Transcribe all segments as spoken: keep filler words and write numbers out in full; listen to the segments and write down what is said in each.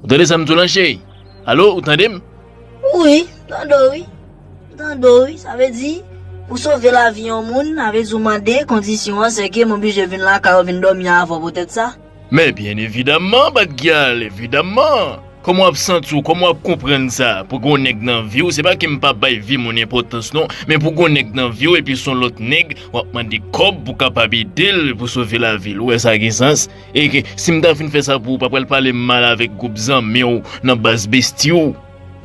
Ou tande sa m di w lan, cheri? Alo, ou tande m? Wi, m tande w, wi. M tande w, wi. Sa vle di, pou sove lavi yon moun, sa vle di w mande, kondisyon an, se ke m oblije vin lakay ou, vin dòmi avè w poutèt sa? Men byen evidamman, Batgyal, evidamman. Kòman w ap santi w, kòman w ap konprann sa? Pou gen yon nèg nan vi w, se pa ke m pa bay vi moun enpòtans non, men pou gen yon nèg nan vi w, epi se yon lòt nèg, w ap mande kòb pou kapab ede l, pou sove lavi l. Ou wè sa gen sans? E ke si m ta fin fè sa pou ou, pa pral pale m mal avèk gwoup zanmi w nan baz besti w.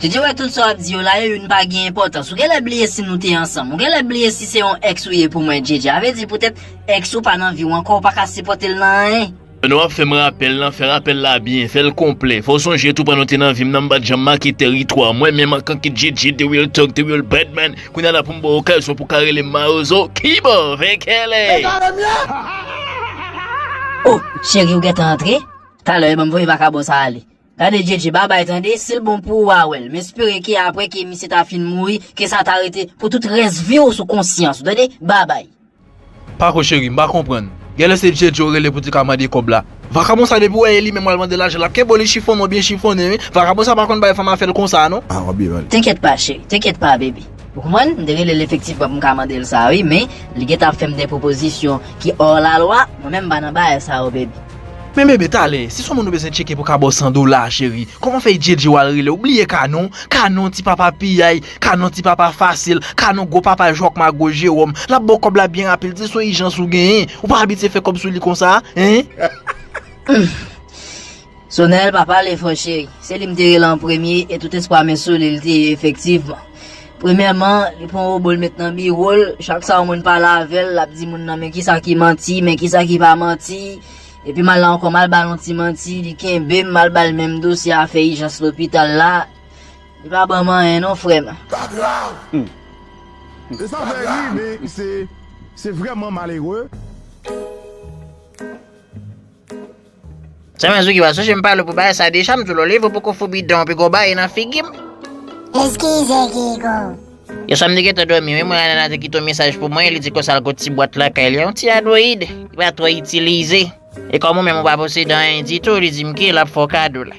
Djedje, wè tout sa w ap di yo la, yo youn pa gen enpòtans. Ou genlè bliye si nou te ansanm. Ou genlè bliye si se yon ex ou ye pou mwen, Djedje. A vle di poutèt ex ou pa nan vi w ankò, ou pa ka sipòte l nan anyen. Pandan w ap fè m rapèl lan, fè rapèl la byen, fè l konplè. Fò w sonje tou pandan w te nan vi m nan, m pa t janm make tèritwa. Mwen menm antanke Djedje, The Real Talk, The Real Badman, kounye a la pou m ba w okazyon pou w ka rele m mawozo, kibo, vekele! Oh, cheri, ou gentan antre? Talè, ban m voye vakabon sa ale. Gade Djedje, babay tande, si l bon pou ou, w a wè l. M espere ke apre ke misye ta fin mouri, ke sa ta rete pou tout rès vi w sou konsyans ou, tande? Babay. Pako cheri, m pa konprann. Genlè se Djedje w rele pou di ka mande kòb la. Vakabon sa depi w wè e li menm w al mande lajan, l ap kenbe w, li chifonnen w byen chifonnen wi. Vakabon sa pa konn bay fanm afè l konsa non. Ah, w ap byen pale. T'inquiète pas, cheri, t'inquiète pas, baby. Ou konprann? M te rele l efektivman pou m ka mande l sa wi, men li gentan ap fè m de pwopozisyon ki hors la loi, mwen menm m pa nan bagay sa yo, baby. Men bebe, talè, si se yon moun ou bezwen tcheke pou ka ba w san dola, cheri, kòman fè Djedje w al rele? Ou bliye Kanon? Kanon, ti papa piyay, Kanon, ti papa fasil, Kanon, gwo papa jwòk mago Jewòm. L ap ba w kòb la byen rapid, di l se yon ijans ou genyen. Ou pa abitye fè kòb sou li konsa, en? Sonèl, pa pale fò, cheri. Se li m te rele an premye, e tout espwa m sou li, li te ye efektivman. Premyèman, li pran wobo l met nan biwo l, chak sa yon moun pale avè l, l ap di moun nan, men kisa ki manti, men kisa ki pa manti. Epi m al la ankò, m al ba l yon ti manti, li kenbe m, m al ba l menm dosye afè ijans lopital la. Li pa ban m anyen non, frè m. Pa grav! E sa vre, wi, men se, se vrèman malere. Sa Mazouki pa sonje m pale w pou bagay sa deja, m di w lè w leve w poko fou bidon, w piko baye nan figi m. Eskize, Kiko. Yèswa m te gentan dòmi wi, mwen Anana te kite yon mesaj pou mwen, li di konsa l gon ti bwat lakay li, yon ti android, li pa twò itilize. E kòm ou menm ou pa posede anyen ditou, li di m ke l ap fè w kado la.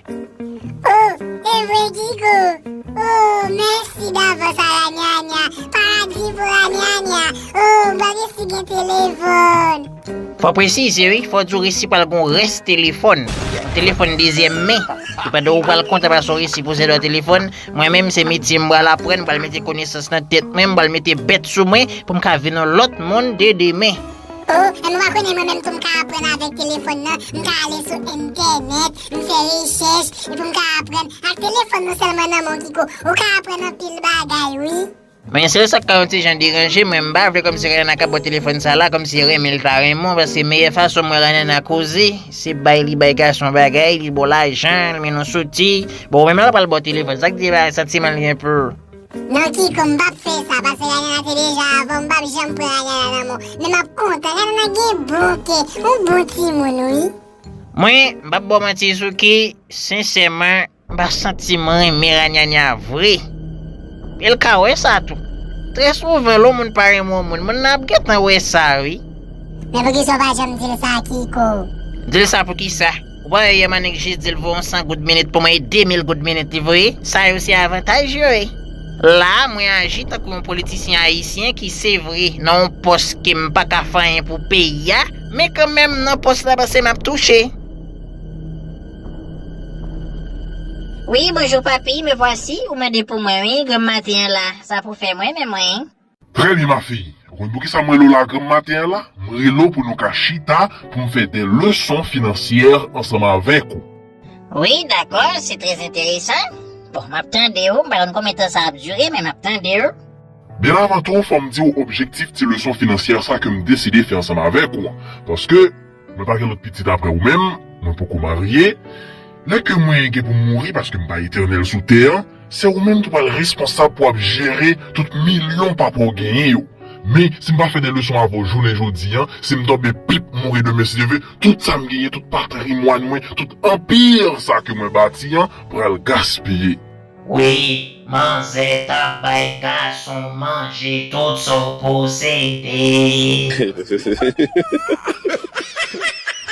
Oh, e vre, Kiko. Oh, mèsi davans, Aranyanya. Paradi pou Aranyanya. Oh, m pa gen si gen telefòn. Fò w presize wi, fò w di w resi pral gen yon rès telefòn. Yon telefòn dezyèm men. E pandan w pral kontan pase w resi poze dwa telefòn, mwen menm se metye m pral aprann, m pral mete konesans nan tèt mwen, m pral mete bèt sou mwen pou m ka vin yon lòt moun de demen. Oh, e nou pa konnen mwen menm tou m ka aprann avèk telefòn nan, m ka ale sou entènèt, m fè rechèch, epi m ka aprann. Ak telefòn nan sèlman nan men w, Kiko, ou ka aprann anpil bagay, wi. Men sèl sa k ka yon ti jan deranje mwen, m pa vle kòmsi Rayana k ap ba w telefòn sa la, kòmsi renmen l ta renmen w, paske meyè fason m wè Rayana koze, se bay li bay gason bagay, li ba w lajan, li mennen w soti. Bon, ou menm la pral ba w telefòn, sa k di bagay santiman li enpe. Non, Kiko, m p ap fè sa, paske Rayana te deja avè w, m p ap janm pran Rayana nan men w. Men m ap kontan, Rayana gen bon kè, yon bon timoun, wi. Mwen, m p ap ba w manti, Souki, sensèman, m pa santi m renmen Ranyanya vre. E l ka wè sa tou. Trè souvan, lè yon moun pa renmen yon moun, moun nan ap gentan wè sa, wi. Men poukisa w pa janm di l sa, Kiko? Di l sa poukisa? Ou pa wè yè Manik jis di l voye yon san goud minit pou mwen e de mil goud minit li voye? Sa yo se avantaj yo ye. La a, mwen aji tankou yon politisyen ayisyen ki, se vre, nan yon pòs ke m pa ka fè anyen pou peyi a, men kanmenm nan pòs la paske m ap touche. Wi, bonjou papi, me vwasi, ou mande pou mwen wi, granm maten an la, sa pou fè mwen, men mwen. Trè byen, ma fille. Ou konn poukisa m rele w la granm maten an la? M rele w pou nou ka chita, pou m fè de leson finansyè ansanm avèk ou. Wi, dakò, se trè enteresan. Bon, m ap tande w, m pa konn konbyen tan sa ap dire, men m ap tande w. Byen avan tou, fò m di w objektif ti leson finansyè sa ke m deside fè ansanm avèk ou an. Paske, mwen pa gen lòt pitit apre ou menm, mwen poko marye. Lè ke mwen gen pou m mouri, paske m pa etènèl sou tè an, se ou menm ki pral responsab pou ap jere tout milyon papa w genyen yo. Men, si m pa fè de leson avè w jounen jodi an, si m tonbe pip mouri demen si Dye vle, tout sa m genyen, tout patrimwàn mwen, tout anpir sa ke mwen bati an, pral gaspiye. Wi, manzè t ap bay gason manje tout sa w posede.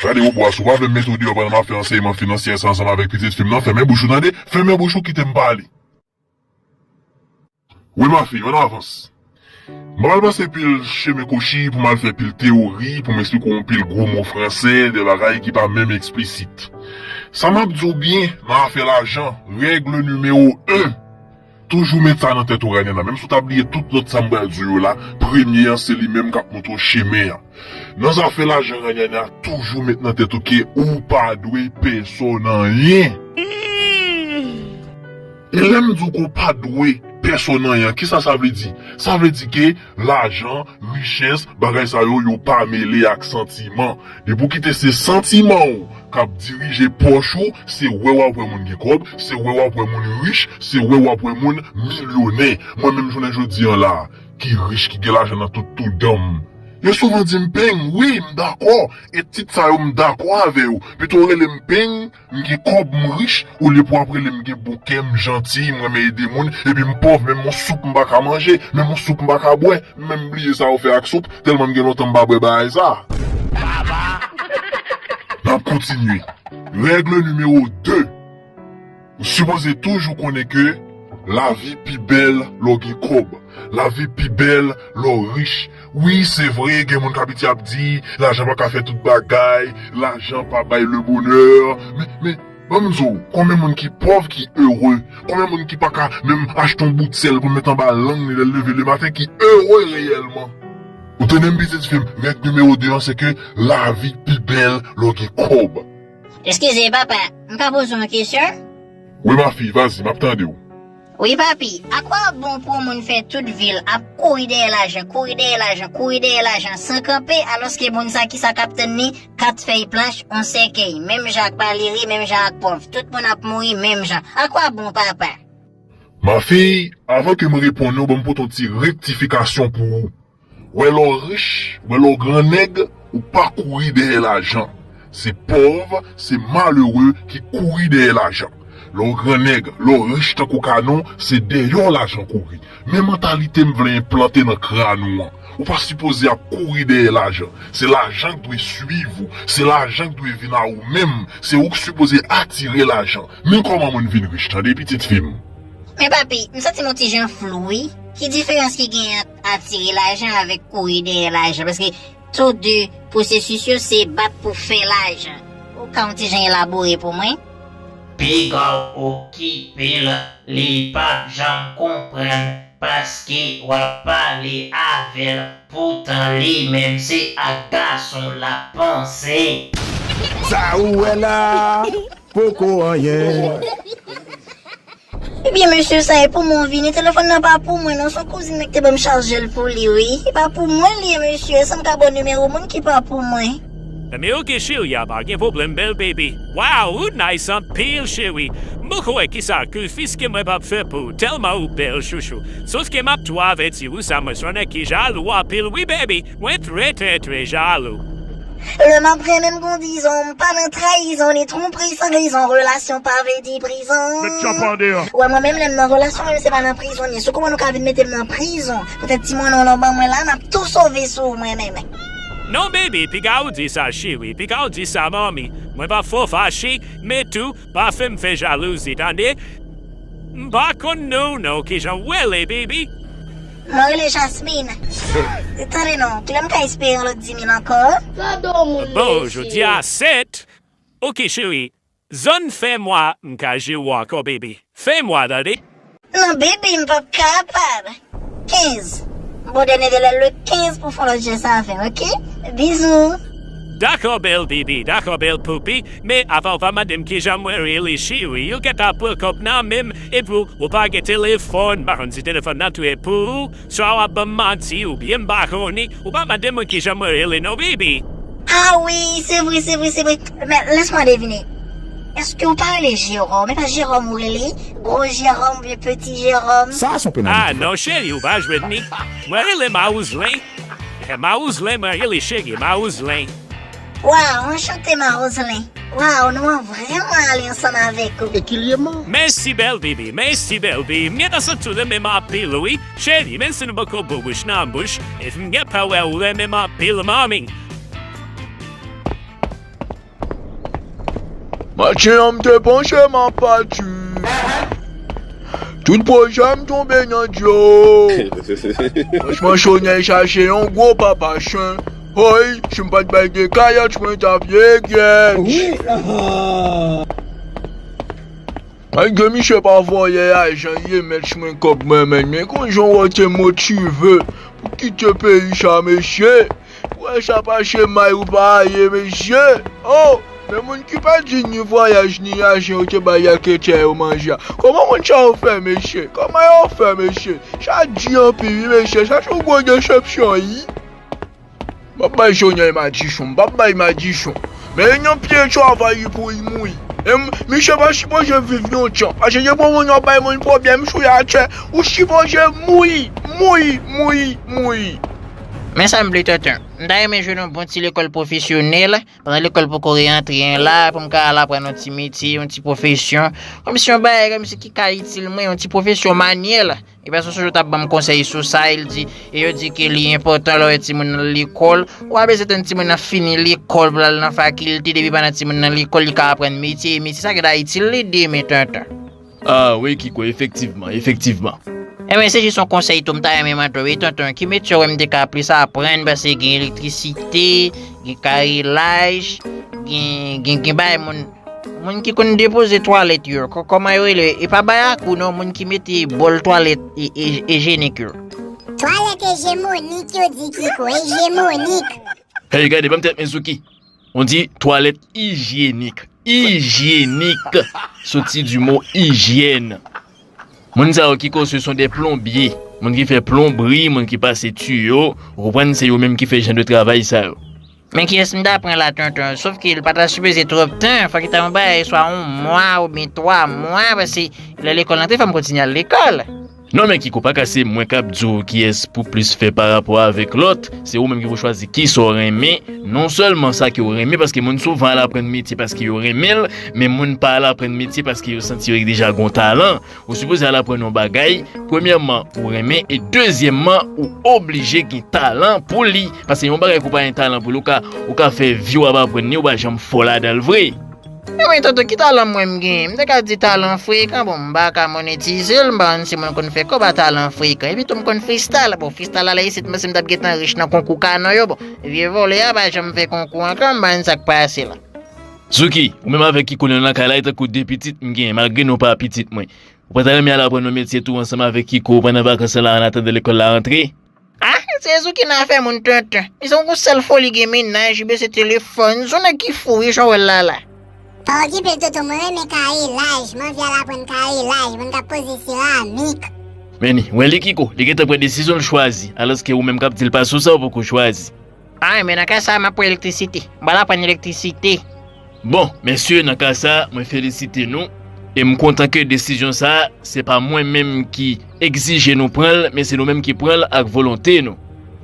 Gade Obwa, si w pa vle m mete w deyò pandan m ap fè ansèyman finansyè sa ansanm avèk pitit fi m nan, fèmen bouch ou tande, fèmen bouch ou kite m pale. Wi, ma fille, on avance. Mwen pral pase pil chemen kwochi pou m al fè pil teyori, pou m esplike w yon pil gwo mo franse, de bagay ki pa menm eksplisit. Sa m ap di w byen nan afè lajan, règle nimewo en, toujou met sa nan tèt ou, Raniana. Menm si w ta bliye tout lòt sa m pral di w yo la, premye an se li menm k ap montre w chemen an. Nan zafè lajan, Raniana, toujou met nan tèt ou ke ou pa dwe pèsonn anyen. E lè m di w ke w pa dwe pèsonn anyen, kisa sa vle di? Sa vle di ke lajan, richès, bagay sa yo, yo pa mele ak santiman. Depi w kite se santiman w k ap dirije pòch ou, se wè w ap wè moun gen kòb, se wè w ap wè moun rich, se wè w ap wè moun milyonè. Mwen menm jounen jodi an la, ki rich, ki gen lajan nan tout toudan m. Yo souvan di m peng, wi, m dakò. E tit sa yo, m dakò avè yo. Pito w rele m peng, m gen kòb, m rich, olye pou w ap rele m gen bon kè, m janti, m renmen ede moun, epi m pòv, menm yon soup m pa ka manje, menm yon soup m pa ka bwè. M menm bliye sa yo fè ak soup, tèlman m gen lontan m pa bwè bagay sa. N ap kontinye. Règle nimewo de. Ou sipoze toujou konnen ke lavi pi bèl lè w gen kòb. Lavi pi bèl lè w rich. Wi, se vre, gen moun k abitye ap di, lajan pa ka fè tout bagay, lajan pa bay le bonheur. Men, men, ban m di w, konbyen moun ki pòv ki ere? Konbyen moun ki pa ka menm achte yon bout sèl pou l met anba lang li lè l leve lematen ki ere reyèlman? Ou tande m, pitit fi m, règ nimewo de an, se ke lavi pi bèl lè w gen kòb. Eskize, papa, m ka poze w yon kesyon? Wi, ma fille, vas-y, m ap tande w. Wi, papi, akwè ap bon pou yon moun fè tout vi l ap kouri dèyè lajan, kouri dèyè lajan, kouri dèyè lajan san kanpe, alòske moun sa ki sa k ap tann li, kat fèy planch, yon sèkèy, menm jan ak malere, menm jan ak pòv, tout moun ap mouri menm jan. Akwè ap bon, papa? Ma fille, avan ke m reponn ou, ban m pote yon ti rektifikasyon pou ou. Wè lè w rich, wè lè w grannèg, ou pa kouri dèyè lajan. Se pòv, se malere ki kouri dèyè lajan. Lè w grannèg, lè w rich tankou kanon, se dèyè w lajan kouri. Men mantalite m vle enplante nan kràn ou an. Ou pa sipoze ap kouri dèyè lajan. Se lajan k dwe swiv ou. Se lajan k dwe vin a ou menm. Se ou k sipoze atire lajan. Men kòman moun vin rich, tande, pitit fi m. Men papi, m santi m yon ti jan flou, wi. Ki diferans ki genyen ant atire lajan avèk kouri dèyè lajan? Paske tou de pwosesis yo se bat pou fè lajan. Ou ka yon ti jan elabore pou mwen? Piga w okipe l, li p ap janm konprann, paske w ap pale avè l, poutan li menm se ak gason l ap panse. Sa ou wè la, poko anyen. Ebyen, mesye, sa e pou mwen w vini. Telefòn nan pa pou mwen, non. Se yon kouzin mwen ki te ban m chaje l pou li, wi. E pa pou mwen li ye, mesye. Èske m ka ba w nimewo moun ki pa pou mwen? Ebyen, oke, cheri, a pa gen pwoblèm, bèl baby. Wow, ou nice anpil, cheri. M poko wè kisa ke fiske mwen p ap fè pou ou, tèlman ou bèl, chouchou. Sof ke m ap tou avèti ou sa, mwen se yon nèg ki jalou anpil, wi, baby. Mwen trè, trè, trè jalou. Lè m ap renmen m gon dizon, m pa nan trayizon ni twonpri san rezon, relasyon pa vle di prizon. Met tchapa deyò. Wè mwen menm lè m nan relasyon, menm se pa nan prizon m ye. Sou kouman nou ka vin mete m nan prizon? Poutèt ti monnonn ou ban mwen la, m ap tou sove sou ou mwen menm. Non, baby, piga ou di sa, cheri, piga ou di sa, manmi. Mwen p ap fè w fache, men tou, pa fè m fè jalouzi, tande? M pa konn non w non, kijan w rele, baby? Mwen rele Jasmine. Tande non, kilè m ka espere yon lòt di mil ankò? Bon, jodi a sèt. Oke, cheri. Zòn fè mwa m ka jere w ankò, baby. Fè mwa, tande? Non, baby, m p ap kapab. Kenz. Bon, dènye delè le kenz pou fè yon lòt jès avè m, oke? Bizou. Dakò, bèl baby, dakò, bèl poupi. Men, apa w pa mande m kijan mwen rele, cheri? Yo gentan pran kòb nan men m, epi w pa gen telefòn, m pa konn si telefòn nan tou e pou ou, swa w ap ban m manti, oubyen m pa konnen, ou pa mande mwen kijan mwen rele non, baby. Ah wi, se vre, se vre, se vre. Men, laisse-moi deviner. Èske w pa rele Jérôme? E pa Jérôme ou rele? Gwo Jérôme oubyen peti Jérôme? Sa se yon penalite. Ah non, cheri, ou pa jwenn li. Mwen rele Mawouzlen. E Mawouzlen, mwen rele cheri, Mawouzlen. Waw, anchante Mawouzlen. Waw, nou an vrèman ale ansanm avèk ou. Ekilyèman. Mèsi, bèl baby. Mèsi, bèl baby. M gentan santi w renmen m anpil, wi. Cheri, menm si nou poko bout bouch nan bouch, e m gen pa wè ou renmen m anpil, manmi. Maten an m te panche m ap pati. Tout pwojè m tonbe nan dlo. Franchman, Chonyèl chache yon gwo papa chen. Hoy, si m pa t bay de kayòt, mwen t ap ye gyèt. Wi, ah. Malgre misye pa vòlè a, jan ye mèt mwen kòb mwen, men, men konn jan w te motive pou kite peyi sa, mesye. Wè sa pa chemay ou pa ye, mesye. Oh, men moun ki pa di ni vwayaj, ni lajan yo te bay a kretyen yo manje a. Kòman moun sa yo fè, mesye? Kòman yo fè, mesye? Sa di anpil, wi, mesye. Sa se yon gwo desepsyon, wi. M ap bay Jonyèl madichon, m p ap bay madichon. Men li nan pye travay li pou li mouri. E m, misye pa sipoze viv lontan. Paske depi yon moun ap bay moun pwoblèm sou latè, ou sipoze mouri, mouri, mouri, mouri. Men sa m vle, tonton. M ta renmen jwenn yon bon ti lekòl pwofesyonèl, pandan lekòl poko reantre an la, pou m ka al aprann yon ti metye, yon ti pwofesyon. Kòmsi yon bagay, kòmsi ki ka itil mwen, yon ti pwofesyon manyèl. Epi sou sou yo t ap ban m konsèy sou sa, e l di, e yo di ke li enpòtan lè w wè timoun nan lekòl, ou pa bezwen tann timoun nan fini lekòl pou l al nan fakilte, depi pandan timoun nan lekòl, li ka aprann metye, e metye sa gen ta itil li demen, tonton. Ah, wi, Kiko, efektivman, efektivman. Enben, se jis yon konsèy tou, m ta renmen mande w, wi, tonton, ki metye w wè m te ka plis aprann, paske gen elektrisite, gen karelaj, gen, gen, gen bay moun. Moun ki konn depoze twalèt yo, kò-, kòman yo rele? E pa bayakou non, moun ki mete bòl twalèt e, e, ejyenik yo. Twalèt ejemonik yo di, Kiko, ejemonik. Hey, gade, ban m tèt mwen, Zouki. On di twalèt ijyenik. Ijyenik. Soti di mo ijyèn. Moun sa yo, Kiko, se son de plonbye. Moun ki fè plonbri, moun ki pase tiyo, ou konprann, se yo menm ki fè jan de travay sa yo. Men kiyès m ta pran la, tonton? Sof ke l pa ta sipoze twòp tan, fòk li ta yon bagay swa yon mwa oubyen twa mwa, paske lè lekòl antre, fò m kontinye al lekòl. Non, men Kiko, pa ka se mwen k ap di w kiyès pou plis fè pa rapò avèk lòt, se ou menm ki pou chwazi kisa w renmen, non sèlman sa ke w renmen, paske moun souvan al aprann metye paske yo renmen l, men moun pa al aprann metye paske yo santi yo deja gon talan. Ou sipoze al aprann yon bagay, premyèman, ou renmen, e dezyèmman, ou oblije gen talan pou li. Paske yon bagay ke w pa gen talan pou li, ou ka, ou ka fè vi w ap aprann li, ou pa janm fò ladan l vre. Ebyen, tonton, ki talan mwen m genyen? M te ka di talan frekan, bon, m pa ka monetize l, m pa konn si mwen konn fè kòb a talan frekan. Epi tou, m konn freestyle, bon, freestyle la, la isit, m panse m t ap gentan rich nan konkou kanon yo, bon. Vye vòlè a pa janm fè konkou ankò, m pa konn sa k pase la. Zouki, ou menm avèk Kiko nou nan kay la, e tankou de pitit m genyen, malgre nou pa pitit mwen. Ou pa ta renmen al aprann yon metye tou ansanm avèk Kiko pandan vakans lan, an atandan lekòl la rantre? Ah, se Zouki nan afè moun, tonton. Li se yon sèl foli gen mennaj, li bezwen telefòn. Se yon nèg ki fou, wi, jan w wè l la la. Pa okipe l, tonton, mwen renmen karelaj, m anvi al aprann karelaj, moun k ap poze seramik. Men ni, wè li, Kiko, li gentan pran desizyon l chwazi, alòske ou menm k ap di l pa sou sa, ou poko chwazi. Ah, men nan ka sa, m ap pran elektrisite. M pral aprann elektrisite. Bon, mesye, nan ka sa, mwen felisite nou. E m kontan ke desizyon sa, se pa mwen menm ki egzije nou pran l, men se nou menm ki pran l ak volonte nou.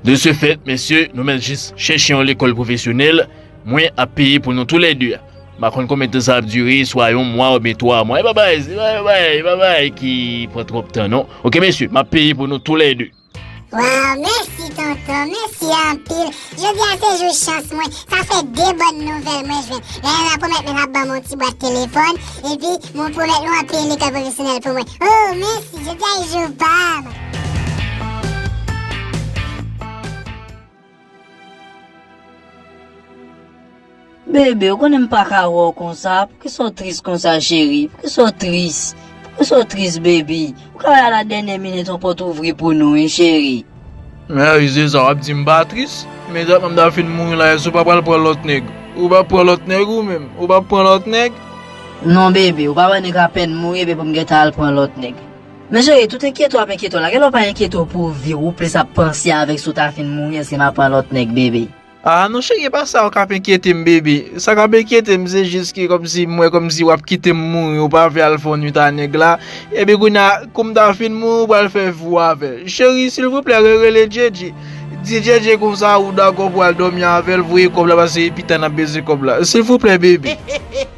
De ce fait, mesye, nou mèt jis chèche yon lekòl pwofesyonèl, mwen ap peye pou nou toulède. M pa konn konbyen tan sa ap dire, swa yon mwa oubyen twa mwa. E pa bagay, e pa bagay, e pa bagay ki pran twòp tan, non. Oke, mesye, m ap peye pou nou toulède. Waw, mèsi tonton, mèsi anpil. Jodi a se jou chans mwen. Sa fè de bòn nouvèl mwen jwenn. Lè a pwomèt mwen l ap ban m yon ti bwat telefòn, epi mwen pwomèt nou ap peye lekòl pwofesyonèl pou mwen. Oh, mèsi, jodi a e jou pa m. Bebe, ou konnen m pa ka wè w konsa. Poukisa w tris konsa, cheri? Poukisa w tris? Poukisa w tris, baby? Ou ka wè a la dènyè minit yon pòt ouvri pou nou, wi, cheri. Men Arizeza, w ap di m pa tris? Men dat m ta fin mouri la, èske w pa pral pran lòt nèg? Ou p ap pran lòt nèg ou menm? Ou p ap pran lòt nèg? Non, bebe, ou pa wè nèg apèn mouri epi pou m gentan al pran lòt nèg. Men cheri, tout enkyete w ap enkyete w la, genlè w pa enkyete w pou vi w, ou plis ap panse avèk si w ta fin mouri, èske m ap pran lòt nèg, bebe. Ah non cheri, e pa sa yo k ap enkyete m, bebe. Sa k ap enkyete m, se jis ke kòmsi m wè kòmsi w ap kite m mouri, ou pa vle al fè yon nwit a nèg la. Epi kounye a, kou m ta fin mouri, ou pral fè vi w avè l. Cheri, silvouplè, re-, rele Djedje. Di Djedje konsa ou dakò pou al dòmi avè l, voye kòb la, paske epi ta n ap bezwen kòb la. Silvouplè, bebe.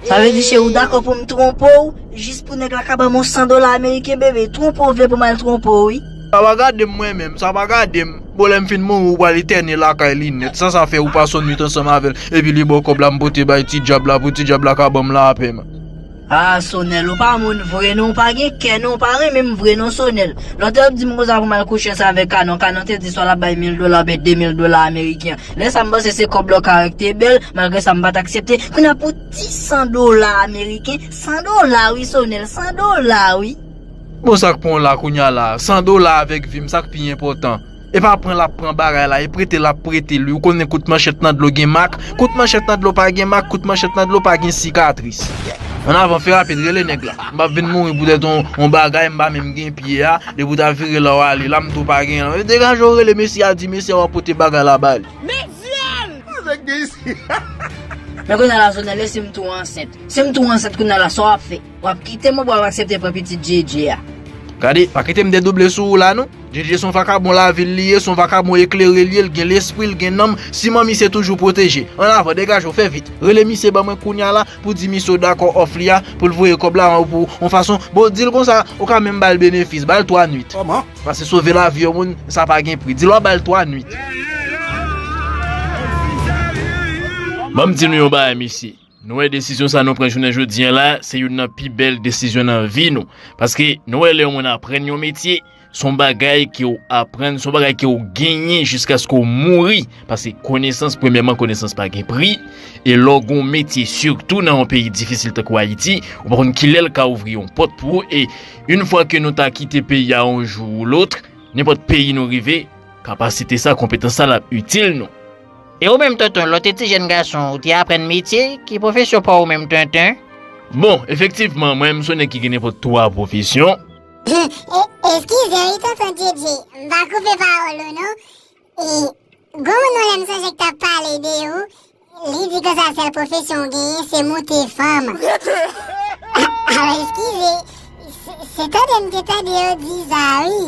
Sa vle di, cheri, ou dakò pou m twonpe w, jis pou nèg la ka ban m yon san dola ameriken, bebe? Twonpe w vle pou m al twonpe w, wi. Sa pa gade m mwen menm, sa pa gade m. Bon, lè m fin mouri, ou pral etène lakay li nèt. Sa sa fè ou pase yon nwit ansanm avè l, epi li ba w kòb la, m pote bay ti dyab la pou ti dyab la ka ban m lapè m. Ah, Sonèl, ou pa moun vre non, ou pa gen kè non, ou pa renmen m vre non, Sonèl. Lòt yo ap di m konsa pou m al kouche ansanm avèk Kanon. Kanon te di swa l ap bay mil dola oubyen de mil dola ameriken. Lè sa m panse se kòb la w ka wè k te bèl, malgre sa m pa t aksepte. Kounye a pou ti san dola ameriken, san dola wi, Sonèl, san dola wi. Bon, sa k pran w la kounye a la? San dola avèk vi m, sa k pi enpòtan. E pa pran l ap pran bagay la, e prete l ap prete l wi. Ou konnen kout manchèt nan dlo gen mak, kout manchèt nan dlo pa gen mak, kout manchèt nan dlo pa gen sikatris. Annavan, fè rapid, rele nèg la. M p ap vin mouri poutèt yon, yon bagay m pa menm gen pye a, depi w ta vire la w ale, la m tou pa gen. Degaje w, rele mesye a, di mesye a w ap pote bagay la ba li. Nèg vyòl! Nèg gen isi. Men kounye a la, Sonèl, e si m tou ansent? Si m tou ansent kounye a la, sa w ap fè? W ap kite m oubyen w ap aksepte pran pitit Djedje a? Gade, pa kite m dedouble sou ou la non. Djedje se yon vakabon lavil li ye, se yon vakabon eklere li ye, l gen lespri, l gen nanm. Si manmi se toujou pwoteje. Annavan, degaje w, fè vit. Rele misye ban mwen kounye a la pou di misye w dakò òf li a, pou l voye kòb la pou yon fason. Bon, di l konsa, ou ka menm ba l benefis, ba l twa nwit. Kòman? Paske sove lavi yon moun, sa pa gen pri. Di l w ap ba l twa nwit. Ban m di nou yon bagay, mesye. Nou wè desizyon sa nou pran jounen jodi a la, se youn nan pi bèl desizyon nan vi nou. Paske nou wè lè yon moun aprann yon metye, se yon bagay ke w aprann, se yon bagay ke w genyen jiskaske w mouri. Paske konesans, premyèman, konesans pa gen pri. E lè w gen yon metye, sitou nan yon peyi difisil tankou Ayiti, ou pa konn kilè l ka ouvri yon pòt pou ou. E yon fwa ke nou ta kite peyi a yon jou ou lòt, nenpòt peyi nou rive, kapasite sa, konpetans sa, l ap itil nou. E ou menm, tonton, lè w te ti jèn gason, ou te aprann metye? Ki pwofesyon pa w menm, tonton? Bon, efektivman, mwen menm, m se yon nèg ki gen nenpòt twa pwofesyon. E, eskize wi, tonton Djedje, m pa koupe pawòl ou non. E, gon moun non, lè m sonje k t ap pale de ou, li di konsa sèl pwofesyon w genyen se moute fanm. Alò, eskize, se, se tande m te tande yo di sa wi.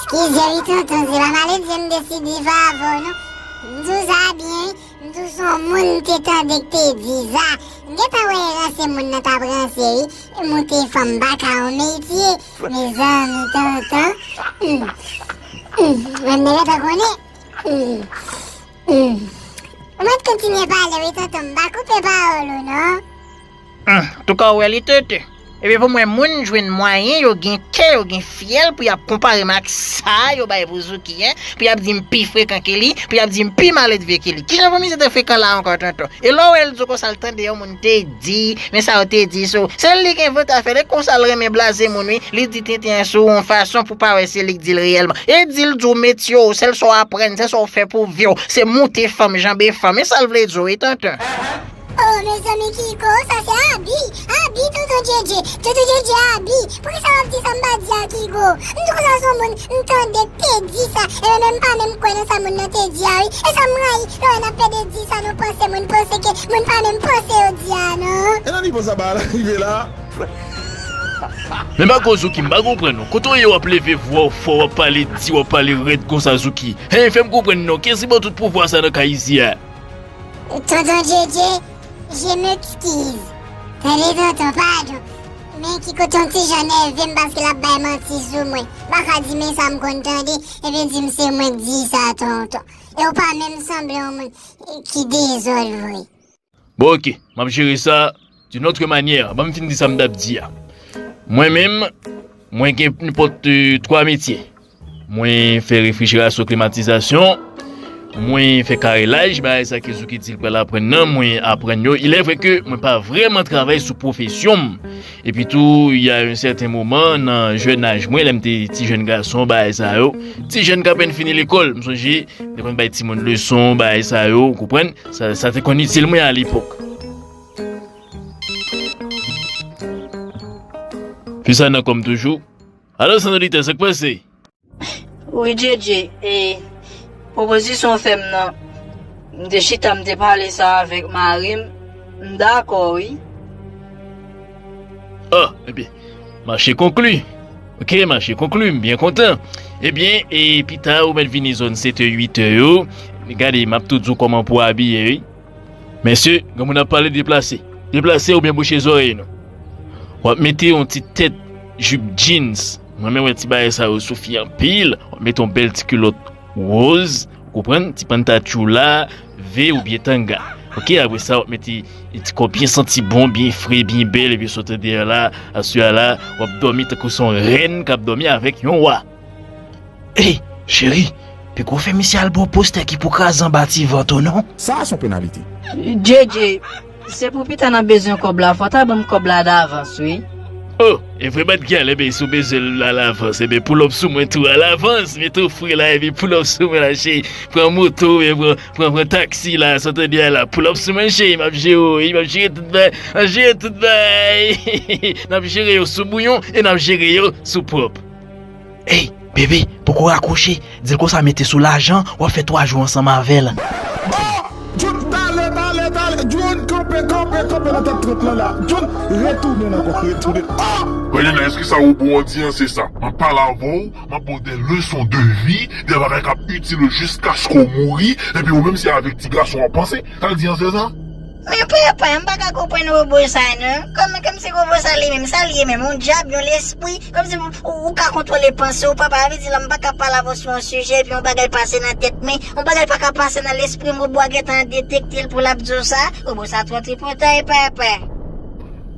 Eskize wi, tonton, se pa maledve m deside fè avè w non. M di w sa byen wi. M tou se yon moun m te tande k te di sa. M gentan wè ranse moun nan t ap ranse wi. Moute fanm pa ka yon metye. Mezanmi, tonton. Hmm. Hmm. Mwen m te gentan konnen. Hmm. Hmm. Ou mèt kontinye pale wi, tonton. M pa koupe pawòl ou non. Antouka, ou wè li, tonton. Ebyen, pou mwen, moun jwenn mwayen, yo gen kè, yo gen fyèl pou y ap konpare m ak sa yo bay pou Zouki, en. Pou y ap di m pi frekan ke li, pou y ap di m pi maledve ke li. Kijan pou misye te frekan la ankò, tonton? E lè w wè l di w konsa, l tande yon moun te di, men sa yo te di sou. Se li ki envante afè l, e konsa l renmen blaze moun, wi. Li di tenten an sou w yon fason pou pa wè se li k di l reyèlman. E di l di w metye w, sèl sa w aprann, sèl sa w fè pou vi w, se moute fanm, janbe fanm. E sa l vle di w, wi, tonton. Oh, mezanmi, Kigo, sa se abi. Abi, tonton Djedje. Tonton Djedje, abi. Poukisa w ap di sa m pa di a, Kigo? M di konsa se yon moun m tande k te di sa. E mwen menm m pa menm kwè nan sa moun nan te di a, wi. E sa m rayi, lè w wè n ap plede di sa nou panse, moun panse ke moun pa menm panse yo di a, non. E nan nivo sa bagay la rive la? Men pa koz ou ki m pa konprann ou. Kote w ye w ap leve vwa w fò, w ap pale di, w ap pale rèd konsa, Zouki? Hen, fè m konprann non, kiyès ki ba w tout pouvwa sa nan kay isi a? Tonton Djedje, je m'excuse. Tande tonton, padon. Men Kigo, tonton ti jan nève m paske l ap bay manti sou mwen. M pa ka di men sa m konn tande, epi di m se mwen k di sa, tonton. E w pa menm sanble yon moun ki dezòd vre. Bon, oke, m ap jere sa d'une autre manière. Ban m fin di sa m t ap di a. Mwen menm, mwen gen nenpòt, euh, twa metye. Mwen fè refrijerasyon, klimatizasyon. Mwen fè karelaj, bagay sa ke Zouki di l pral aprann nan, mwen aprann yo. Il est vrai que mwen pa vrèman travay sou pwofesyon m. Epi tou, il y a un certain moment, nan jèn aj mwen, lè m te ti jèn gason, bagay sa yo, ti jèn k apèn fini lekòl, m sonje, te konn bay timoun leson, bagay sa yo, ou konprann? Sa, sa te konn itil mwen alepòk. Pi sa nan kò m toujou. Alo, Sandrita, sa k pase? Wi, Djedje, e pwopozisyon w fè m nan, m te chita, m te pale sa avèk mari m, m dakò, wi. Ah, ebyen, mache konkli. Oke, mache konkli, m byen kontan. Ebyen, e pita, ou mèt vini zòn sèt è, uit è yo. Gade, m ap tou di w kòman pou w abiye, wi. Mesye, granmoun ap pale, deplase. Deplase oubyen bouche zòrèy nou. W ap mete yon ti tèt jip jeans. Mwen menm wè ti bagay sa yo sou fi anpil. W ap mete yon bèl ti kilòt woz, ou konprann? Ti pantachou la, ve oubyen tanga. Oke, apre sa, w ap mete ti kò byen santi bon, byen fre, byen bèl, epi sot dèyè la, aswè a la, w ap dòmi tankou se yon rèn k ap dòmi avèk yon wa. Ey, cheri, peko fè misye al ba w postè ki pou kraze anba ti vant ou non. Sa a se yon penalite. Djedje, se pou pita n ap bezwen kòb la, fò w ta ban m kòb la davans, wi. Oh, e vre, Bad Gyal, enben, si w bezwen l alavans, enben, pull up sou mwen tou alavans, mete w fre la, epi pull up sou mwen la, cheri. Pran moto, oubyen pran, pran, pran taksi la, sa w tande a la, pull up sou mwen, cheri, m ap jere w, wi, m ap jere tout bay, m ap jere tout bay. N ap jere yo sou bouyon e n ap jere yo sou pwòp. Ey, bebe, poko rakwoche. Di l konsa mete sou lajan, w ap fè twa jou ansanm avè l. Oh! Jun, talè, talè, talè. Jun, kanpe, kanpe, kanpe nan tèt trant lan la. Jun, retounen ankò, retounen. Oh! Anjena, èske sa Wobo an di an se sa? M ap pale avè w, m ap ba w de leson de vi, de bagay k ap itil ou jiskaske w mouri, epi ou menm se avèk ti gason w ap panse. Sa l di an se sa? Men papa, m pa ka konprann Wobo sa non. Kòm, kòmsi Wobo sa li menm, sa l ye menm, yon dyab, yon lespri. Kòmsi ou, ou ka kontwole panse w, papa, sa vle di la m pa ka pale avè w sou yon sijè, epi yon bagay pase nan tèt mwen, yon bagay pa ka pase nan lespri m, Wobo a gentan detekte l pou l ap di w sa, Wobo sa twò tripotay, papa.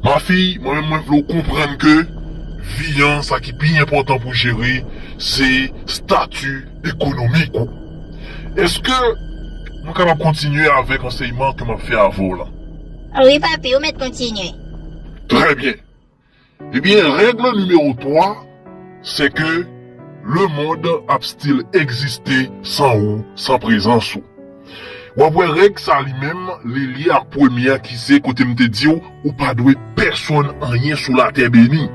Ma fille, mwen menm mwen vle w konprann ke vi an, sa ki pi enpòtan pou jere, se stati ekonomik ou. Èske mwen kapab kontinye avèk ansèyman ke m ap fè avè w lan? Wi, papi, ou mèt kontinye. Trè byen. Ebyen, règ nimewo twa, se ke lemonn ap still egziste san ou, san prezans ou. W ap wè règ sa li menm, li lye ak premye a ki se kote m te di w, ou pa dwe pèsonn anyen sou latè beni.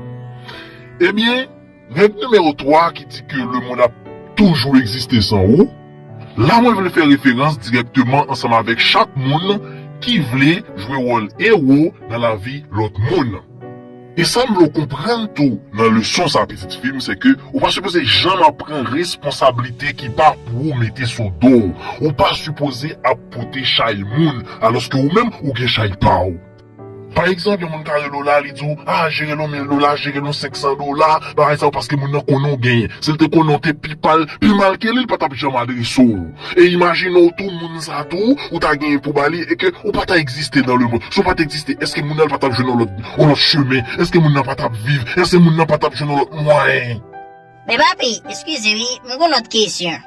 Ebyen, règ nimewo twa ki di ke lemonn ap toujou egziste san ou, la mwen vle fè referans dirèkteman ansanm avèk chak moun ki vle jwe wòl ewo nan lavi lòt moun. E sa m vle w konprann tou nan leson sa, pitit fi m, se ke ou pa sipoze janm ap pran responsablite ki pa pou ou mete sou do w. Ou pa sipoze ap pote chay moun, alòske ou menm ou gen chay pa w. Pa egzanp, yon moun ka rele w la, li di w, a, jere l yon mil dola, jere l yon senk san dola, bagay sa yo, paske moun nan konnen w genyen. Si l te konnen w te pi pal, pi mal ke li, li pa t ap janm adrese w. E imajine w tou, moun sa tou, ou ta genyen pou ba li, e ke ou pa ta egziste nan lemonn. Si w pa t egziste, èske moun nan pa t ap jwenn yon lòt, yon lòt chemen? Èske moun nan pa t ap viv? Èske moun nan pa t ap jwenn yon lòt mwayen? Men papi, eskize wi, m gen yon lòt kesyon.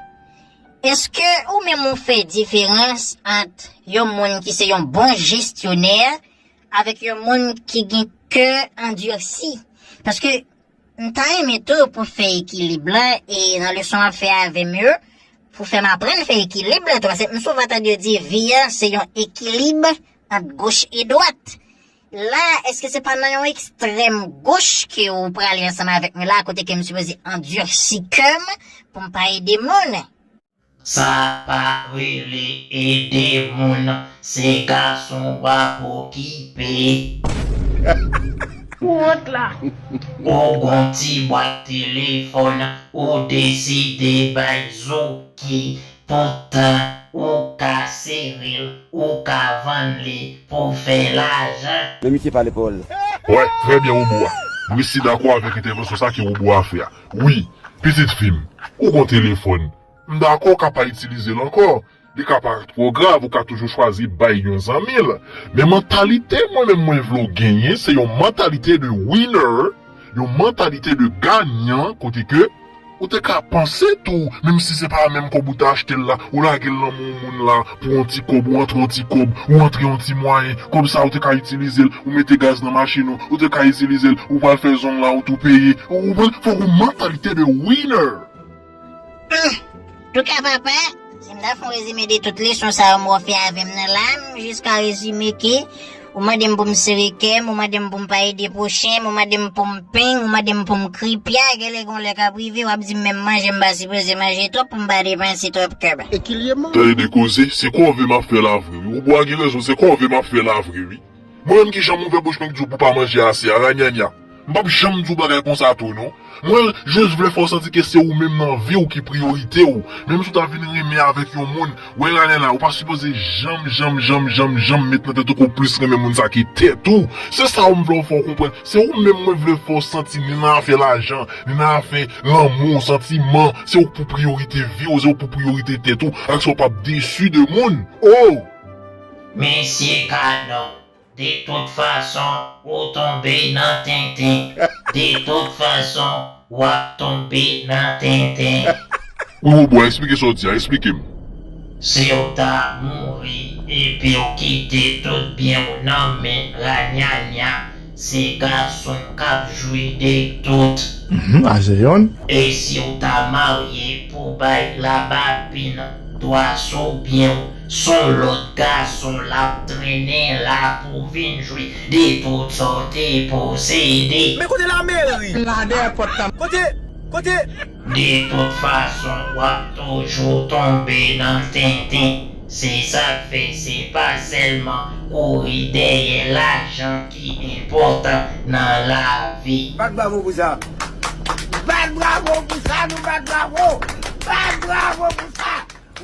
Èske ou menm ou fè diferans ant yon moun ki se yon bon jestyonè avèk yon moun ki gen kè andisi? Paske m ta renmen tou pou fè ekilib la, e nan leson w ap fè avè m yo, pou fè m aprann fè ekilib la tou, paske m souvan tande yo di vi a se yon ekilib ant goch e dwat. La, èske se pa nan yon ekstrèm goch ke ou prale ansanm avèk mwen la, kote ke m sipoze andisi kè m pou m pa ede moun? Sa pa rele ede moun, se gason w ap okipe. Ou wont la. Ou gon ti bwat telefòn, ou deside bay Zouki, poutan ou ka sere l, ou ka vann li pou fè lajan. Men misye pale pawòl. Wè, trè byen, Wobo a. M resi dakò avèk entèvansyon sa ke Wobo a fè a. Wi, pitit fi m, ou gon telefòn. M dakò w ka pa itilize l ankò. Li ka pa twò grav, ou ka toujou chwazi bay yon zanmi l. Men mantalite mwen menm mwen vle w genyen, se yon mantalite de winner, yon mantalite de ganyan, kote ke ou te ka panse tou, menm si se pa menm kòb ou te achte l la, ou lage l nan men yon moun la pou yon ti kòb, ou antre yon ti kòb, ou antre yon ti mwayen, kòb sa ou te ka itilize l, ou mete gaz nan machin ou, ou te ka itilize l, ou pral fè zong la, ou tou peye, ou konprann? Fòk ou mantalite de winner. Antouka papa, si m ta fè yon rezime de tout leson sa yo m wè w fè avè m nan la, m jis ka rezime ke ou mande m pou m sere kè m, ou mande m pou m pa ede pwochen m, ou mande m pou m peng, ou mande m pou m kripya, genlè gon lè k ap rive w ap di m menm manje m pa sipoze manje twòp pou m pa depanse twòp kòb. Tande de koze, se kòve m ap fè la vre wi. Ou bwa gen rezon, se kòve m ap fè la vre wi. Mwen menm ki jan m ouvè bouch mwen k di w pou pa manje ase a, ranyanya. M p ap janm di w bagay konsa tou, non. Mwen jis vle fè w santi ke se ou menm nan vi w ki priyorite w. Menm si w ta vin renmen avèk yon moun, wè, Ranena, ou pa sipoze janm, janm, janm, janm, janm met nan tèt ou ke w plis renmen moun sa ke tèt ou. Se sa m vle fè w konprann. Se ou menm mwen vle fè w santi, ni nan afè lajan, ni nan afè lanmou, santiman. Se ou k pou priyorite vi w, se ou k pou priyorite tèt ou, ak sa w p ap desi de moun. Oh! Mesye Kadòk, de tout fason, ou tonbe nan tenten. De tout fason, w ap tonbe nan tenten. Wi, Bobo, eksplike sa w di a, eksplike m. Si w ta mouri epi w kite tout byen w nan men Ranyanya, se gason k ap jwi de tout. Mhm, a se yonn. E si w ta marye pou bay Labapin dwa sou byen w, s on lòt gason l ap trennen la pou vin jwi de tout sa w te posede. Men kote lameri? L la dèyè pòt la. Kote? Kote? De tout fason, w ap toujou tonbe nan tenten. Se sa k fè se pa sèlman kouri dèyè lajan ki enpòtan nan lavi. Bat bravo pou sa. Bat bravo pou sa, nou bat bravo. Bat bravo pou sa.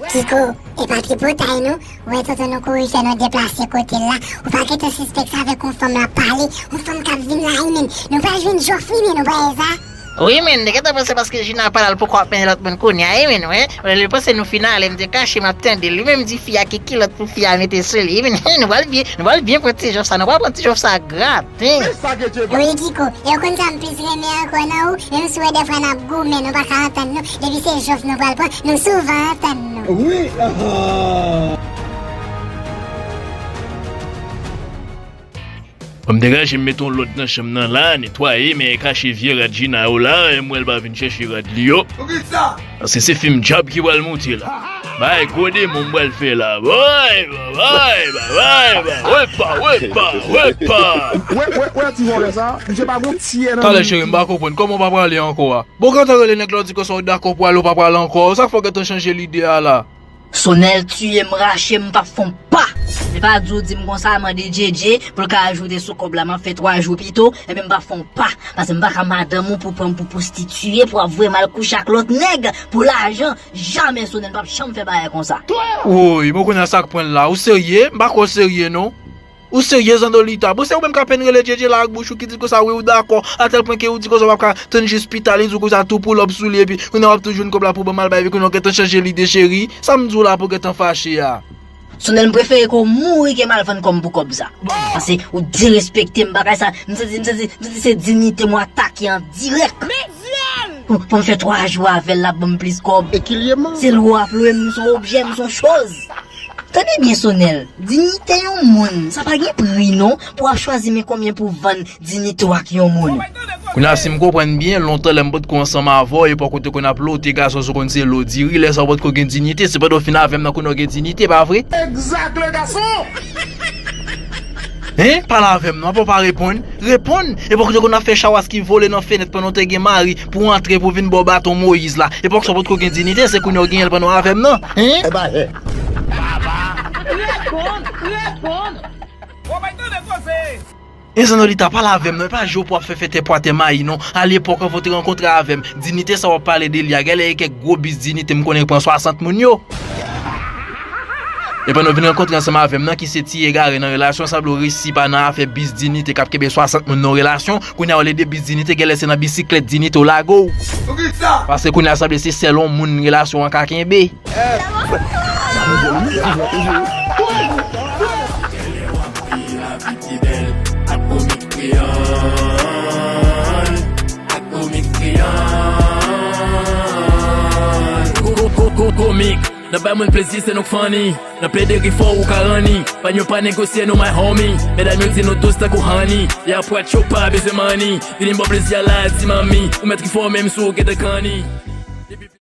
Kiko, epa tripotay nou, ou wè tonton nou kouri fè nou deplase kote l la, ou pa gentan sispèk sa avèk yon fanm l ap pale, yon fanm k ap vin la wi menn, nou pral jwenn jòf wi menn, ou pa wè sa? Wi menn, te gentan panse paske Jina pa la l poko ap mennen lòt moun kounye a wi menn, wi, lè l panse nou fin ale m te kache m ap tande l, li menm di fi a ki kilòt pou fi a mete sou li wi menn, nou pral byen, nou pral byen pran ti jòf sa, nou pral pran ti jòf sa grat. Wi Kiko, e w konn sa m plis renmen ankò nan ou, menm si w wè dèfwa n ap goumen nou pa ka antann nou, depi se jòf nou pral pran, nou souvan antann nou. Wi, ahan. Ban m degaje m mete yon lòd nan chanm nan la, netwaye, men kache vye rad Jina yo la, e m wè l pa vin chèche rad li yo. Poukisa? Paske se fim djab ki pral moute la. Bay gwo demon m pral fè la. Bay, bay, bay, bay, bay. Wepa, wepa, wepa. Wè, wè, wè ti vòlè sa. Misye pa gon tyè nan. Talè cheri, m pa konprann. Kòman w pa prale ankò a? Bon, gentan rele nèg la, w di konsa w dakò pou ale, w pa prale ankò. Sa k fè w gentan chanje lide a la? Sonèl tiye m, rache m, m p ap fè yon pa. Se pa di w di m konsa, mande Djedje pou l ka ajoute sou kòb la, m ap fè twa jou pito, enben m p ap fè yon pa. Paske m pa ka madanm ou pou pran m pou pwostitiye, pou w ap voye m al kouche ak lòt nèg pou lajan. Jamè Sonèl, m p ap janm fè bagay konsa. Woy, bon kounye a sa k pran l la? Ou serye? M pa kwè w serye non. Ou serye Zandolita? Bon se ou menm k apenn rele Djedje la ak bouch ou ki di konsa wi ou dakò, atèl pwen ke ou di konsa w ap ka tann jis pita li di w konsa tou pulòp sou li epi kounye a w ap tou jwenn kòb la pou ban m al bay epi kounye a w gentan chanje lide cheri. Sa m di w la pou w gentan fache a? Sonèl, m prefere ke w mouri ke m al vann kò m pou kòb sa. Paske ou derespekte m, bagay sa, m santi, m santi, m santi se diyite m w atake an dirèk. Pou, pou m fè twa jou avè l, l ap ban m plis kòb. Se lwe w ap lwe m, m s on objè, m s on choz. Tande byen Sonèl, diyite yon moun, sa pa gen pri non, pou w ap chwazi men konbyen pou w vann diyite w ak yon moun. Kounye a si m konprann byen, lontan lè m potko ansanm avè w, epòk ou te konn ap lote gason sou konn se lo diri, lè sa w potko gen diyite, se pandan w fin avè m nan kounye a w gen diyite, pa vre? Exact le garçon! Hein? Pale avè m non, apa w pa reponn? Reponn! Epòk ou te konn ap fè chawas ki vole nan fenèt pandan w te gen mari pou w antre pou w vin ba w baton Moyiz la, epòk sa w potko gen diyite, se kounye a w genyen l pandan w avè m nan? Hein? Reponn! Reponn! Ou bay tande koze! E Zandolita, pale avè m non, e pa je w pou w ap fè fè tè pwa tè mayi non. Alepòk anvan w te rankontre avè m, diyite sa w ap pale de li a, genlè e kèk gwo bis diyite m konnen pran swasant moun yo. E pandan w vin rankontre ansanm avè m nan ki se ti egare nan relasyon, sanble w resi pa nan afè bis diyite k ap kenbe swasant moun nan yon relasyon, kounye a w lede bis diyite, genlè se nan bisiklèt diyite w lage w. Paske kounye a sanble se sèl yon moun relasyon an ka kenbe. Komik, n ap bay moun plezi, se nou k funny. N ap plede ri fò ou ka ranni. Panye w pa negosye nou my homie. Medam yo di nou dous tankou honey. Y ap wè yo pa bezwen money. Vini m ba w plezi a la di manmi. Ou mèt ri fò menm si w gentan kanni.